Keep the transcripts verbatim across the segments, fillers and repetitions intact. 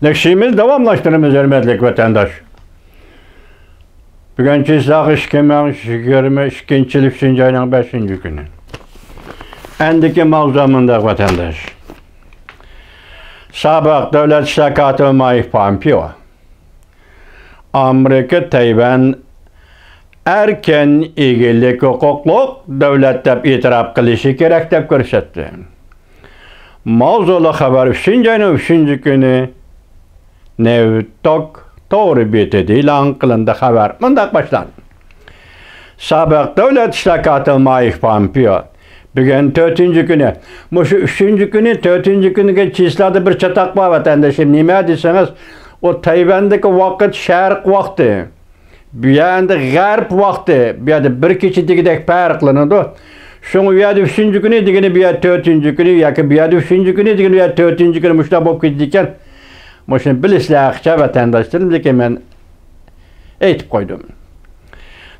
لېكسىيىمىزنى داۋاملاشتۇرىمىز، ھۆرمەتلىك ۋەتەنداش. بۈگۈن چىسلاغ ئىككى مىڭ يىگىرمە ئىككىنچى يىل ئۈچىنچى ئاينىڭ بەشىنچى كۈنى. ئەندىكى ماۋزۇ مۇنداق، ۋەتەنداش. سابىق دۆلەت ئىشلار كاتىپى مايك پامپېئو ئامېرىكا تەيۋەن ئەركىن ئىگىلىك ھوقۇقلۇق دۆلەت دەپ ئېتىراپ قىلىشى كېرەك دەپ كۆرسەتتى. ماۋزۇلۇق خەۋەر ئۈچىنچى ئاينىڭ ئۈچىنچى كۈنى نېۋتوك تورى بېتىدە ئېلان قىلىندى. خەۋەر مۇنداق باشلاندى. سابىق دۆلەت ئىشلار كاتىپى مايك پامپېئو بۈگۈن تۆتىنچى كۈنى، مۇشۇ ئۈچىنچى كۈنى، تۆتىنچى كۈنىگە چىسلادا بىر چاتاق بار، ۋەتەندىشىم. نېمە دېسىڭىز، ئۇ تەيۋەندىكى ۋاقىت شەرق ۋاقتى. بۇ يەردە غەرب ۋاقتى، بۇ يەردە بىر كېچە دېگۈدەك پەرقلىنىدۇ. شۇڭا بۇ يەردە ئۈچىنچى كۈنى دېگىنى بۇ يەردە تۆتىنچى كۈنى ياكى بۇ يەردە ئۈچىنچى كۈنى دېگىنى بۇ يەردە تۆتىنچى كۈنى مۇشۇنداق بولۇپ كېتىدىكەن. مۇشۇنى بىلىسىلەر ھەققىچە ۋەتەنداشلىرىم، لېكىن مەن ئېيتىپ قويدۇم.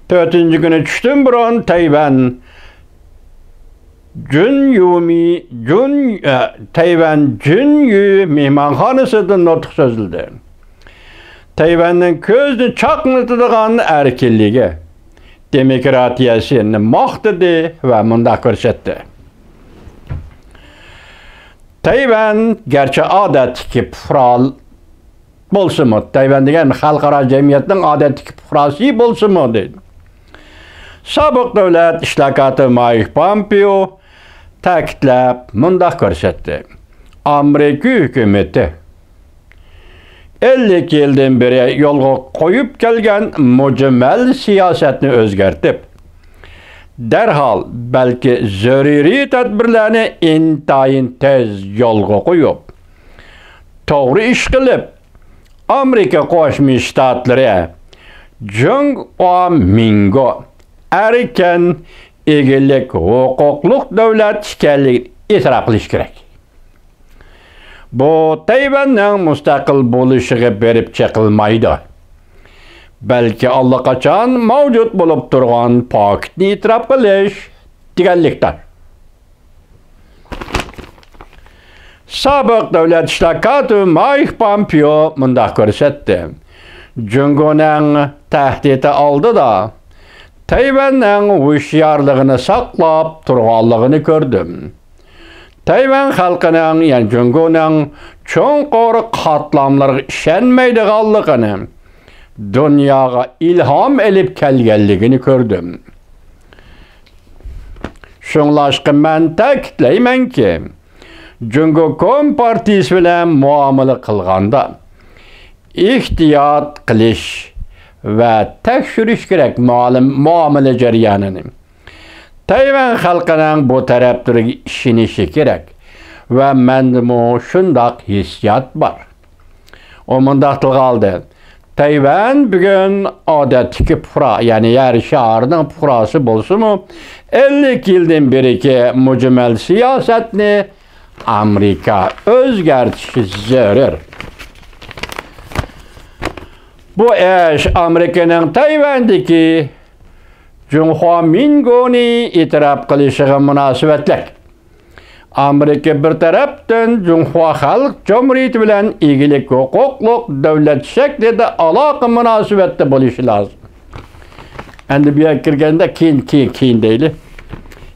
تۆتىنچى كۈنى چۈشتىن بۇرۇن تەيۋەن جۈنيۈمى، جۈن، ئە، تەيۋەن جۈنيۈ مېھمانخانىسىدا نۇتۇق سۆزلىدى. تەيۋەننىڭ كۆزنى چاقنىتىدىغان ئەركىنلىكى، دېموكراتىيەسىنى ماختىدى ۋە مۇنداق كۆرسەتتى. تەيۋەن گەرچە ئادەتتىكى پۇقرا بولسىمۇ، تەيۋەن دېگەن خەلقئارا جەمئىيەتنىڭ ئادەتتىكى پۇقراسى بولسىمۇ، دېدى. سابىق دۆلەت ئىشلار كاتىپى مايك پامپېئو تەكىتلەپ مۇنداق كۆرسەتتى: ئامېرىكا ھۆكۈمىتى ئەللىك يىلدىن بېرى يولغا قويۇپ كەلگەن مۈجمەل سىياسەتنى ئۆزگەرتىپ، دەرھال، بەلكى زۆرۈرىي تەدبىرلەرنى ئىنتايىن تېز يولغا قويۇپ، توغرا ئىش قىلىپ، ئامېرىكا قوشما شتاتلىرى جۇڭخۇا مىنگو ئەركىن ئىگىلىك ھوقۇقلۇق دۆلەت ئىكەنلىكىنى ئېتىراپ قىلىش كېرەك. بۇ تەيۋەننىڭ مۇستەقىل بولۇشىغا بېرىپ چېقىلمايدۇ، بەلكى ئاللىقاچان مەۋجۇت بولۇپ تۇرغان پاكىتنى ئېتىراپ قىلىش دېگەنلىكتۇر. سابىق دۆلەت ئىشلار كاتىپى مايك پامپېئو مۇنداق كۆرسەتتى: جۇڭگونىڭ تەھدىتى ئالدىدا تەيۋەننىڭ ھوشيارلىقىنى ساقلاپ تۇرغانلىقىنى كۆردۈم. تەيۋەن خەلقىنىڭ، يەنى جۇڭگونىڭ چوڭقۇر قاتلاملىرىغا ئىشەنمەيدىغانلىقىنى، دۇنياغا ئىلھام ئېلىپ كەلگەنلىكىنى كۆردۈم. شۇڭلاشقا مەن تەكىتلەيمەنكى، جۇڭگو كومپارتىيىسى بىلەن مۇئامىلە قىلغاندا ئېھتىيات قىلىش ۋە تەكشۈرۈش كېرەك مۇئالىم-، مۇئامىلە جەريانىنى. تەيۋەن خەلقىنىڭ بۇ تەرەپلىرىگە ئىشىنىشى كېرەك ۋە مەندىمۇ شۇنداق ھېسسىيات بار. ئۇ مۇنداق تىلغا ئالدى: تەيۋەن بۈگۈن ئادەتتىكى پۇقرا، يەنى يەر شارىنىڭ پۇقراسى بولسىمۇ، ئەللىك يىلدىن بېرىكى مۈجمەل سىياسەتنى ئامېرىكا ئۆزگەرتىشى زۆرۈر. بۇ ئىش ئامېرىكىنىڭ تەيۋەندىكى جۇڭخۇا مىنگونى ئېتىراپ قىلىشىغا مۇناسىۋەتلىك. ئامېرىكا بىر تەرەپتىن جۇڭخۇا خەلق جۇمھۇرىيىتى بىلەن ئىگىلىك ھوقۇقلۇق دۆلەت شەكلىدە ئالاقە مۇناسىۋەتتە بولۇشى لازىم. ئەمدى بۇ يەرگە كىرگەندە كېيىن، كېيىن، كېيىن دەيلى.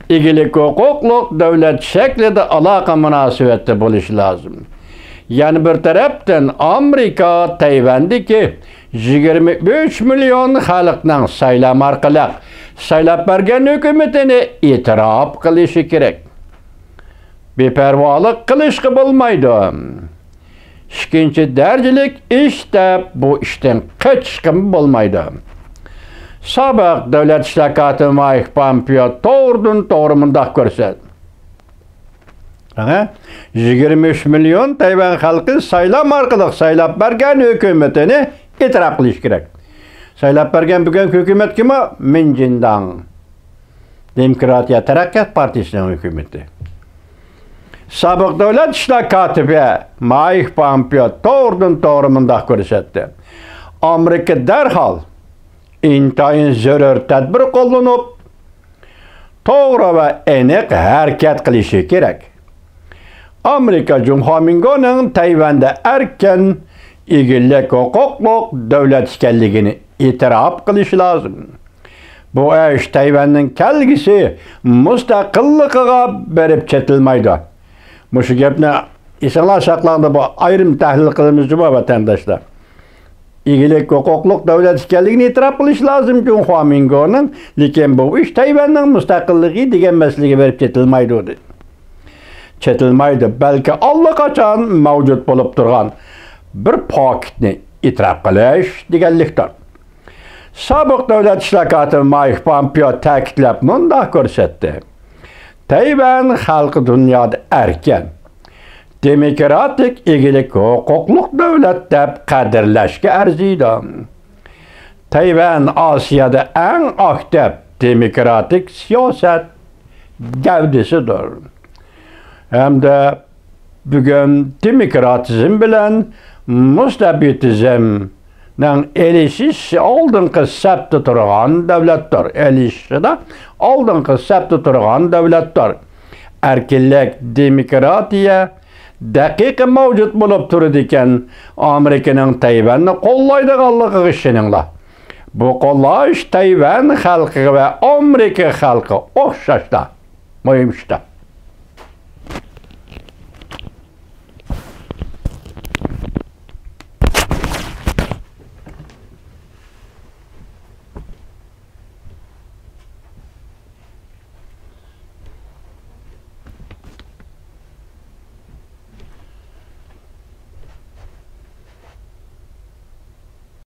ئىگىلىك ھوقۇقلۇق دۆلەت شەكلىدە ئالاقە مۇناسىۋەتتە بولۇشى لازىم. يەنە بىر تەرەپتىن ئامېرىكا تەيۋەندىكى يىگىرمە ئۈچ مىليون خەلقنىڭ سايلام ئارقىلىق سايلاپ بەرگەن ھۆكۈمىتىنى ئېتىراپ قىلىشى كېرەك. بىپەرۋالىق قىلىشقا بولمايدۇ. ئىككىنچى دەرىجىلىك ئىش دەپ بۇ ئىشتىن قېچىشقىمۇ بولمايدۇ. سابىق دۆلەت ئىشلار كاتىپى مايك پامپېئو توغرىدىن توغرا مۇنداق كۆرسەتتى. قاراڭە، يىگىرمە ئۈچ مىليون تەيۋەن خەلقى سايلام ئارقىلىق سايلاپ بەرگەن ھۆكۈمىتىنى ئېتىراپ قىلىش كېرەك. سايلاپ بەرگەن بۈگۈنكى ھۆكۈمەت كىم ئۇ؟ مىن جىنداڭ. دېموكراتىيە تەرەققىيات پارتىيىسىنىڭ ھۆكۈمىتى. سابىق دۆلەت ئىشلار كاتىپى مايك پامپېئو توغرىدىن توغرا مۇنداق كۆرسەتتى: ئامېرىكا دەرھال ئىنتايىن زۆرۈر تەدبىر قوللىنىپ، توغرا ۋە ئېنىق ھەرىكەت قىلىشى كېرەك. ئامېرىكا جۇڭخۇا مىنگونىڭ تەيۋەندە ئەركىن ئىگىلىك ھوقۇقلۇق دۆلەت ئىكەنلىكىنى ئېتىراپ قىلىشى لازىم. بۇ ئىش تەيۋەننىڭ كەلگۈسى مۇستەقىللىقىغا بېرىپ چېتىلمايدۇ. مۇشۇ گەپنى ئېسىڭلار ساقلاڭدا، بۇ ئايرىم تەھلىل قىلىمىز جۇمۇ ۋەتەنداشلار. ئىگىلىك ھوقۇقلۇق دۆلەت ئىكەنلىكىنى ئېتىراپ قىلىش لازىم جۇڭخۇا مىنگونىڭ، لېكىن بۇ ئىش تەيۋەننىڭ مۇستەقىللىقى دېگەن مەسىلىگە بېرىپ چېتىلمايدۇ دېدى. چېتىلمايدۇ، بەلكى ئاللىقاچان مەۋجۇت بولۇپ تۇرغان بىر پاكىتنى ئېتىراپ قىلىش دېگەنلىكتۇر. سابىق دۆلەت ئىشلار كاتىپى مايك پامپېئو تەكىتلەپ مۇنداق كۆرسەتتى: تەيۋەن خەلقى دۇنيادا ئەركىن، دېموكراتىك، ئىگىلىك ھوقۇقلۇق دۆلەت دەپ قەدىرلەشكە ئەرزىيدۇ. تەيۋەن ئاسىيادا ئەڭ ئاكتىپ دېموكراتىك سىياسەت گەۋدىسىدۇر. ھەمدە بۈگۈن دېموكراتىزم بىلەن مۇستەبىتىزمنىڭ ئېلىشىش ئالدىنقى سەپتە تۇرغان دۆلەتتۇر. ئېلىشىشىدا ئالدىنقى سەپتە تۇرغان دۆلەتتۇر. ئەركىنلىك، دېموكراتىيە دەقىقىي مەۋجۇت بولۇپ تۇرىدىكەن. ئامېرىكىنىڭ تەيۋەننى قوللايدىغانلىقىغا ئىشىنىڭلار. بۇ قوللاش تەيۋەن خەلقىگە ۋە ئامېرىكا خەلقىگە ئوخشاشلا مۇھىم ئىشتا.